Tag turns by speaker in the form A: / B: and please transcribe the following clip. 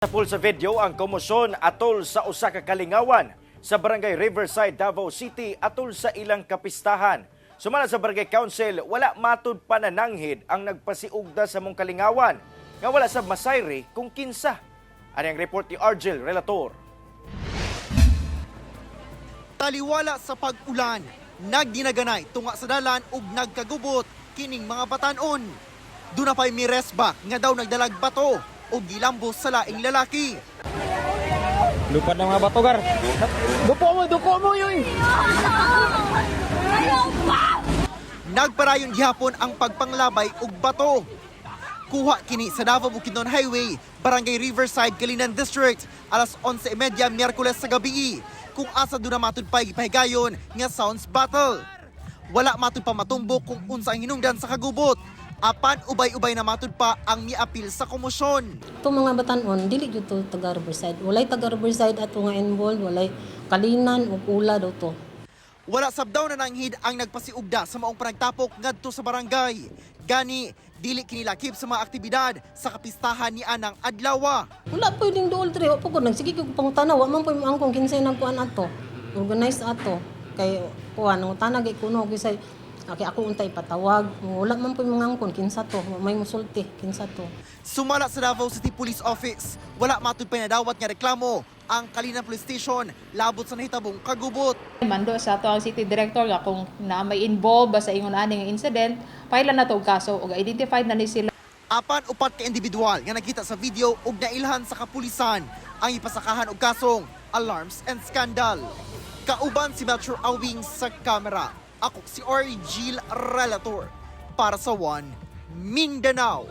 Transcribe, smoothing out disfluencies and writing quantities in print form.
A: Sapul sa video ang komosyon atol sa usa ka kalingawan sa Barangay Riverside, Davao City atol sa ilang kapistahan. Sumala sa Barangay Council, wala matud panananghid ang nagpasiugda sa mong kalingawan nga wala sa masayri kung kinsa. Ani ang report ni Argel Relator.
B: Taliwala sa pag-ulan, nagdinaganay tunga sa dalan ug nagkagubot kining mga batanon. Duna pa'y miresbak nga daw nagdalag bato ug gilambos sa laing lalaki.
C: Lupad ng mga batogar. Duko mo yun!
B: Nagparayon gihapon ang pagpanglabay ug bato. Kuha kini sa Davao Bukidnon Highway, Barangay Riverside, Calinan District, alas 11:30 Miyerkules sa gabi. Kung asa doon na matud pa'y gipahigayon nga sounds battle. Wala matud pa matumbok kung unsa ang hinungdan sa kagubot. Apan ubay-ubay na matud pa ang miapil sa komosyon.
D: Itong mga batanon, dili jud to taga Riverside. Walay taga Riverside ato nga involved, walay Kalinan ug Ula daw to.
B: Wala sabdaw na nanghid ang nagpasiugda sa maong panagtapok ngadto sa barangay. Gani, dili kinilakip sa mga aktibidad sa kapistahan ni Anang Adlawa.
D: Wala pwedeng duol diri, wa po ko nagsige ko pangutana, wa man po ang kinsay nagkuan ato. Organize ato kay kuan nangutana gay kuno kisay okay, ako untay patawag. Wala man po mga angkon kinsa to, wa may musulti kinsa to.
B: Sumala sa Davao City Police Office, wala matud pa nadawat nga reklamo ang Kalinan Police Station labot sa nahitabong kagubot.
E: Mando sa ato ang city director nga kung na may involved ba sa ingon ani nga incident, file na to og kaso ug identified na ni sila.
B: Apan upat ka individual nga nakita sa video ug nailhan sa kapulisan ang ipasakahan og kasong alarms and scandal. Kauban si Melchor Awing sa kamera. Ako si Orgil Relator para sa One Mindanao.